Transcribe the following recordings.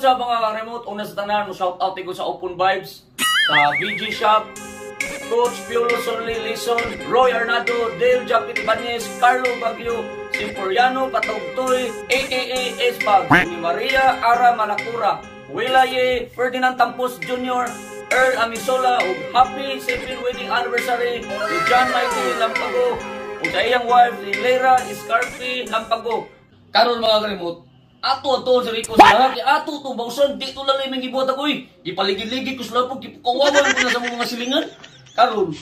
What's up, mga remote? Una sa tanan, mo shout out ko sa Open Vibes, sa BG Shop, Coach Piolo Sonli Lison, Roy Arnado, Dale Japit Ibanez, Carlo Baguio, Simporiano Patugtoy, aka Esbag, ni Maria Ara Malacura, Wilaye Ferdinand Tampos Jr., Earl Amisola, ug happy second wedding anniversary ni John Mighty Lampago, ug sa iyang wife ni Lera Scarpi Lampago. Karon, mga remote, ato ato si Rico sa lahat. Ato to bawsan di to lalay ming gibuhat ako eh. Gipaligid-ligid ko sa lapok, gipukawawan ko na sa mga silingan. Karon,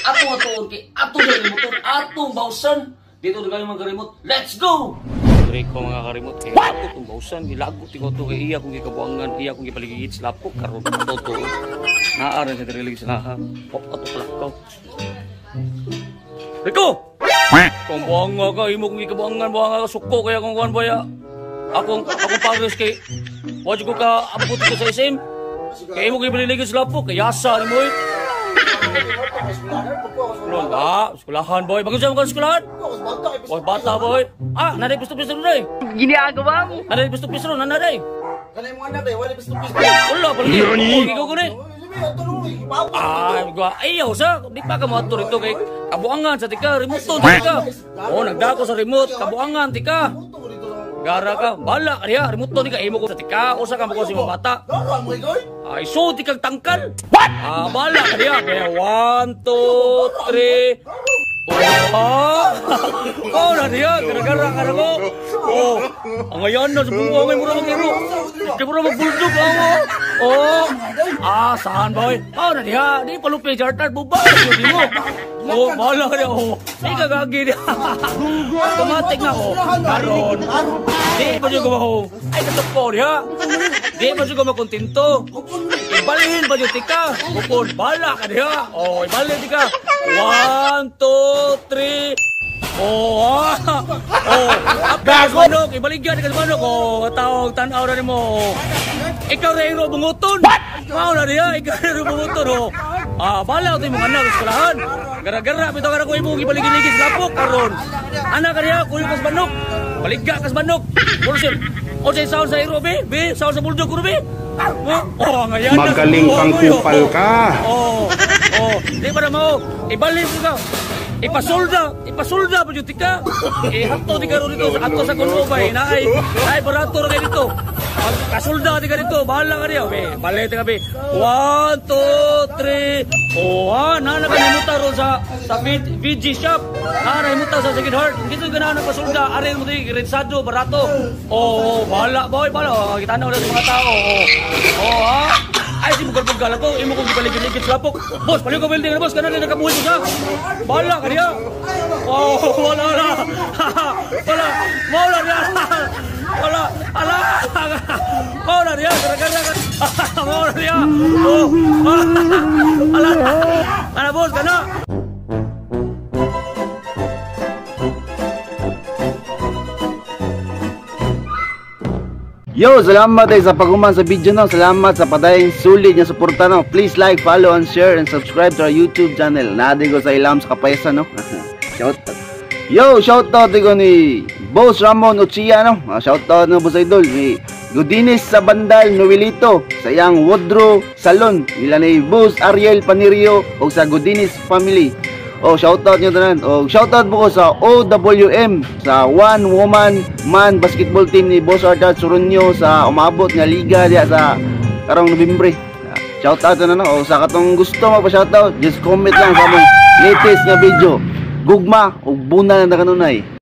ato ato kay ato sa remote, atong bawsan. Dito na kayo, mga remote. Let's go! Rico, mga karemote, kay ato tong bawsan, gilagot ko to kay iya kong gikabuangan, iya kong gipaligid sa lapok karon ato to. Naa ra sa diri sa laha. Pop ato palakaw. Rico! Kung buanga ka, imo kong gikabuangan, buanga ka, suko kaya kung kuan baya. Akong pares kay wa ko ka abot ko sa SM. Kay imo gipaligid sa lapok, kay yasa ni mo eh. Wala, eskwelahan, boy. Bakit sa mga eskwelahan? Boy, bata, boy. Ah, nanay pisto-pisto na eh. Ginagawa mo. Nanay pisto-pisto na, nanay. Kanay mo anak eh, wala pisto-pisto. Wala, palagi. Nani? Ikaw ko na eh. Ah, gua ayaw sa, di pa ka mo ato rito kay kabuangan sa tika, remote to tika. Oh, nagdako sa remote, kabuangan tika. Gara ka, bala ka diha, remote to tika imo ko sa tika, usa ka mo ko si mga bata. Ay, so di kag tangkal. What? Ah, bala ka diha. Kaya 1 2 3. Oh, oh, na diha, gara-gara ka na ko. Oh, ang ngayon na sa buong ay mura mag-iro. Kaya mura mag-bulldog, oh. Oh, ah, saan boy? Oh, na diha, di palupi charter, buba, di mo. Oh, bala ka diha, oh. Di ka gagi diha. Automatic na, oh. Karon, di pa juga mo. Ay, katok ko diha. Di pa juga makontento. Ibalhin pa jud tika. Bukod, bala ka diha. Oh, ibalhin tika. 1, 2, 3. Oh, ah. Oh, gago manok, ibaligyan ka sa manok. Oh, tawag tan-aw na nimo. Ikaw ra iro bunguton. Mao na diha, ikaw ra iro bunguton oh. Ah, bala to imong anak sa eskwelahan. Gara-gara bitaw ka na ko imong ibaligid-ligid sa lapok karon. Anak ka diha, kuyo ka sa manok. Baligya ka sa manok. Pulsil. O sa sound sa iro be, be, sound sa bulldog ko be. Oh, ngayon. Magaling kang kupal ka. Oh, oh, di pa na mo. Ibalhin ko ka. Ipasulda, ipasulda pa jud tika. Ihatto di karon dito sa ato sa kuno bay. Naay, naay barato ra kay dito. Kasulda di ka dito, bahala ka diha. Be, bale tika be. 1 2 3. Oh, ah, na ka nimuta ron sa VG shop. Na himuta sa Second Heart. Dito ka na nagpasulda, ari mo di rensado barato. Oh, bahala boy, bahala. Kita na sa mga tao. Oh, oh, ah. Ay, si bugal-bugal ako, imo kong gipaligid-ligid sa lapok. Boss, paliw ka building na boss, kanan na nakabuhi ko sa. Bahala ka diha. Oh, wala, wala. Wala, wala diha. Wala, ala. Wala diha, gara-gara. Wala diha. Oh, ala. Ana boss, kana. Yo, salamat ay sa pag-uman sa video no. Salamat sa padayong sulit nga suporta no. Please like, follow and share and subscribe to our YouTube channel. Naadi ko sa ilam sa kapaysa no. Shout out. Yo, shout out ko ni Boss Ramon Ochia no. Shout out no Boss Idol ni Godines sa Bandal Noelito sa iyang Woodrow Salon nila ni Boss Ariel Panirio og sa Godines family. Oh, shout out nyo tanan. Oh, shout out po ko sa OWM sa One Woman Man Basketball Team ni Boss Arthur Surunyo sa umabot nga liga diya sa karong Nobyembre. Shout out na no. Oh, sa katong gusto magpa-shout out, just comment lang sa among latest nga video. Gugma ug buna na kanunay.